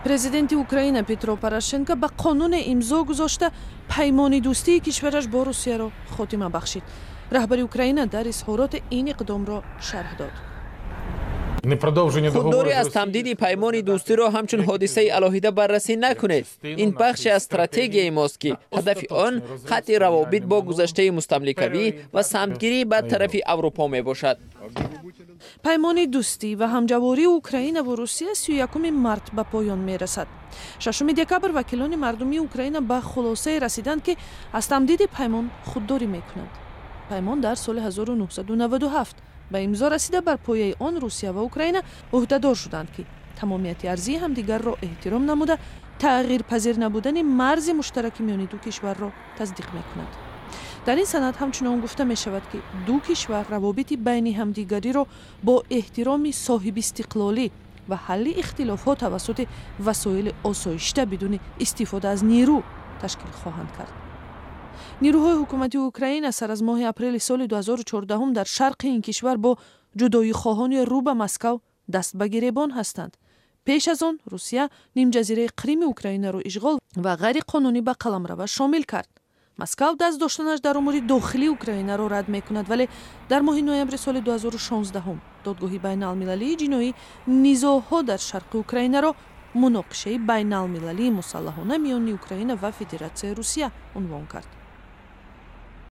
Президенти Украина Петро Порошенко ба қонуне имзо гузошта, паймони дӯстии кишвараш бо Русияро хотима бахшид. Раҳбари Украина дар изҳороте ин иқдомро шарҳ дод. Худдорӣ аз тамдиди паймони дӯстиро ҳамчун ҳодисаи алоҳида баррасӣ накунед. Ин бахше аз стратегияи мост, ки ҳадафи он қатъи равобит бо гузаштаи мустамликавӣ ва самтгирӣ ба тарафи Аврупо мебошад. Паймони дӯстӣ ва ҳамҷавории Украина ву Русия 31-уми март ба поён мерасад. 6-уми декабр вакилони мардумии Украина ба хулосае расиданд, ки аз тамдиди паймон худдорӣ мекунанд. Паймон дар соли 1997 ба имзо расида, бар пояи он Русия ва Украина ӯҳдадор шуданд, ки тамомияти арзии ҳамдигарро эҳтиром намуда, тағйирпазир набудани марзи муштараки миёни ду кишварро тасдиқ мекунад. Дар ин санад ҳамчунон гуфта мешавад, ки ду кишвар равобити байни ҳамдигариро бо эҳтироми соҳибистиқлолӣ ва ҳалли ихтилофҳо тавассути васоили осоишта, бидуни истифода аз нерӯ ташкил хоҳанд кард. Нирӯҳои ҳукумати Украина сар аз моҳи апрели соли 2014 дар шарқи ин кишвар бо ҷудоихоҳони рӯ ба Москав даст ба гиребон ҳастанд. Пеш аз он Русия нимҷазираи Қрими Украинаро ишғол ва ғайриқонунӣ ба қаламраваш шомил кард. Москав даст доштанаш дар умури дохилии Украинаро рад мекунад, вале дар моҳи ноябри соли 2016 Додгоҳи байналмилалии ҷиноӣ низоъҳо дар шарқи Украинаро муноқишаи байналмилалии мусаллаҳона миёни Украина ва Федератсияи Русия унвон кард.